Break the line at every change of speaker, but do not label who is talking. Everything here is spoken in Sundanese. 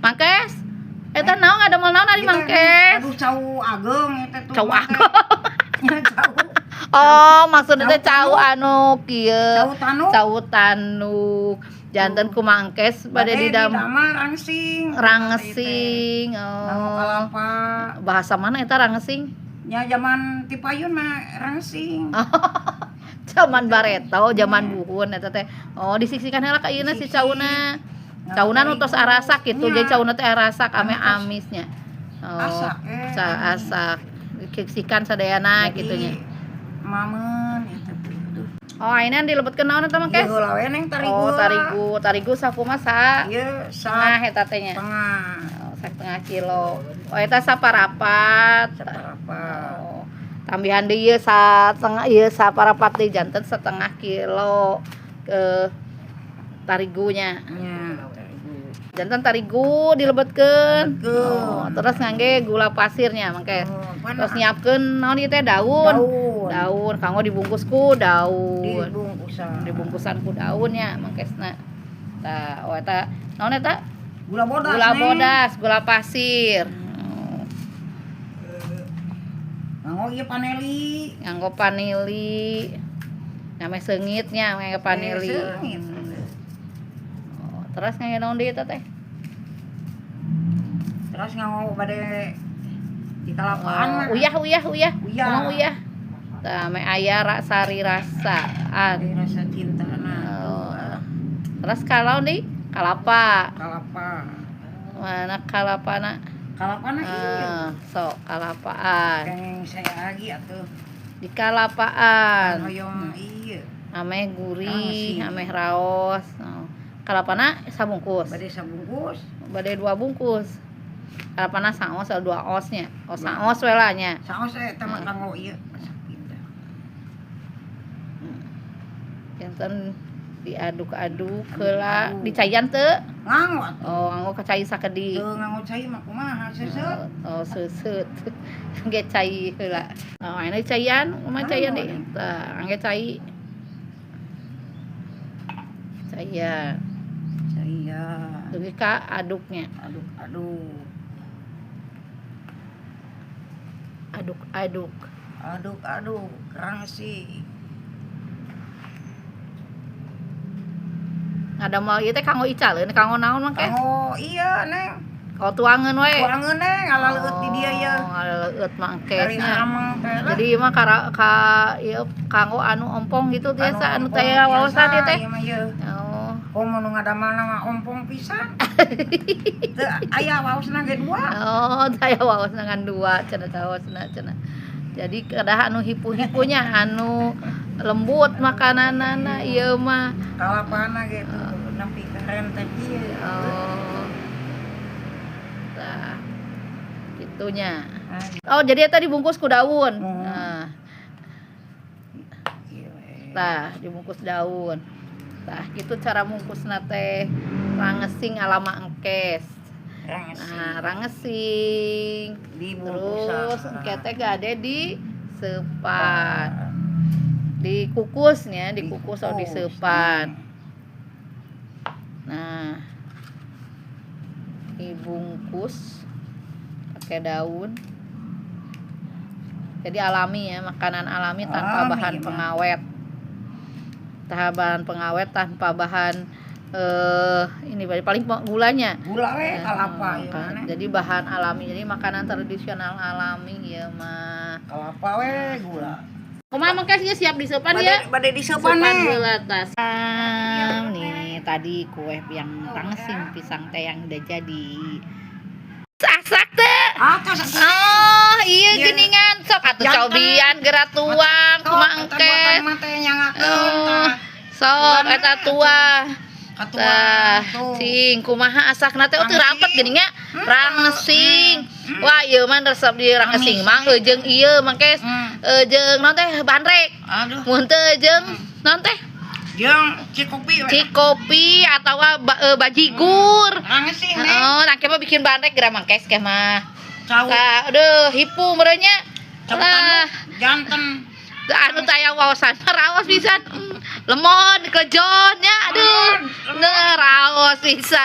Mangkes. Eta naon, ngadamel naon ari Mangkes?
Aduh, cau ageng eta tuh.
Cau ageng.
Cau.
Oh, maksudnya teh
Cau
cau anu kieu.
Cau tanduk.
Cau tanduk. Janten ku Mangkes bade didam
didamel rangsing.
Rangsing.
Nganggo
Oh.
kalapa.
Bahasa mana eta rangsing?
Nya zaman ti payun mah rangsing.
Zaman bareto, zaman buhun eta teh. Oh, disiksikan heula ka ieu si cauna. Cauna nu tos arasak gitu,
Nya.
jadi cauna teh arasak ame amisnya. Oh,
Asak, eh.
Sa asak. Siksikan sadayana
Jadi,
gitu nya.
Mamen eta tuh. Aduh.
Oh, ayeuna dilebetkeun naon eta Mangkes?
Ieu heula we, Neng, tarigu.
Oh, tarigu. Tarigu sakumaha sa?
Ieu sa
Setengah eta teh nya.
Setengah.
Oh, setengah kilo. Oh, eta saparapat.
Saparapat.
Oh, tambihan deui ieu satengah, ieu saparapat deui, janten setengah kilo ke tarigunya.
Nya, tarigu.
Janten tarigu dilebetkeun.
Dilebetkeun.
Oh, terus ngangge gula pasirnya mangke.
Oh, pan
Terus nyiapkeun naon ieu teh, daun.
Daun.
Daun kanggo dibungkus ku daun.
Dibungkusan.
Dibungkusan ku daunnya mangkesna. Tah, oh eta naon eta?
Gula bodas.
Gula
Neng.
Bodas, gula pasir. Oh,
Nganggo ieu paneli.
Nganggo panili. Namanya seungitnya nganggo paneli.
Eh, seungit.
Oh, terus nganggo naon deui eta teh?
Terus nganggo bade di kalapaan mah.
Oh, uyah, uyah, uyah.
Uyah.
Ngomong uyah. Tah, me aya sari rasaan.
Dari rasa cinta nah.
Oh. Terus kalau nih kalapa.
Kalapa.
Mana kalapana?
Kalapana iya.
Ah, sok kalapaan.
Kenging saya lagi atuh.
Di kalapaan.
Hoyong iya.
Ameh gurih,
Rangsing.
ameh raos. Oh. Kalapana sabungkus.
Bade sabungkus.
Bade dua bungkus. Kalapana saos atau dua osnya. Oh, saos we lah nya.
Saos eta mah kanggo ieu masak pindah.
Janten diaduk-aduk heula,
Aduk-aduk.
Dicaian teu?
Nganggo atuh.
Oh, nganggo ka cai sakedik.
Teu nganggo cai mah kumaha seuseut.
Oh, seuseut. Angge cai heula. Oh, ayeuna dicaian, kumaha caian deui? Tah, angge cai. Caian.
Cai ya.
Dugi ka aduknya.
Aduk-aduk.
Aduk-aduk.
Aduk-aduk rangsing.
Ngadamel ieu teh kanggo icaleun, kanggo naon mangke?
Kanggo iya, Neng.
Kanggo tuangeun we.
Tuangeun, Neng, ngalaleueut di dia ya.
Oh, ngalaleueut mangke.
Dari ameng teh lah.
Jadi ieu mah kara ka ieu kanggo anu ompong gitu biasa, anu teh wawasan ieu teh.
Iya mah ieu.
Oh.
Komo nu ngadamelna mah ompong pisan. Teu aya waosna ge dua.
Oh, saya waosna ngan dua cenah, waosna cenah. Jadi kedah anu hipu-hipunya, anu lembut makananana ieu mah.
Kalapana gitu nepi ka rentek ieu.
Oh. Tah. Gitunya. Oh, jadi eta dibungkus ku daun. Nah,
Ieu we.
Tah dibungkus daun. Tah, gitu cara bungkusna teh rangesing ala Mangkes.
Rangsing.
Nah, rangesing.
Dibungkusan.
Terus engke teh gade di sepan. Dikukusnya, dikukus atau
Dikukus.
Disepan. Nah, dibungkus pakai daun. Jadi alami ya, makanan alami tanpa
Alami,
bahan
mah.
Pengawet. Tanpa bahan pengawet, tanpa bahan ini paling gulanya.
Gula we kalapa
Eh,
ieu mah.
Jadi bahan alami, jadi makanan tradisional alami ya mah.
Kalapa we gula.
Kumaha mangke ieu siap disepan ya?
Bade disepan
Sepan
nih.
Heula tas. Nih tadi kue yang rangsing pisang teh yang udah jadi. Asak teh.
Atos.
Oh, iya
Iya.
geningan sok atuh
Jantan.
cobian geura tuang kumaha engke.
Mah teh nyangakeun
Oh,
tah.
sok eta tuah.
Katua
Tah,
tuh.
cing kumaha asakna teh, oh teu rampet geuning nya.
Rangsing.
Rangsing. Wah, ieu mah resep di rangsing mah jeung ieu mangke jeung naon teh, bandrek.
Aduh.
Mun teu jeung naon teh?
Jeung cikopi we.
Cikopi atawa bajigur.
Rangsing, Neng.
Heeh, nah mah bikin bandrek geura mangkes ke mah.
Cau.
Tah, aduh hipu meureun nya.
Cau
Lah,
janten.
Teu anu taya waosan mah raos pisan. Lemon, kejon nya, aduh. Nah, raos pisan.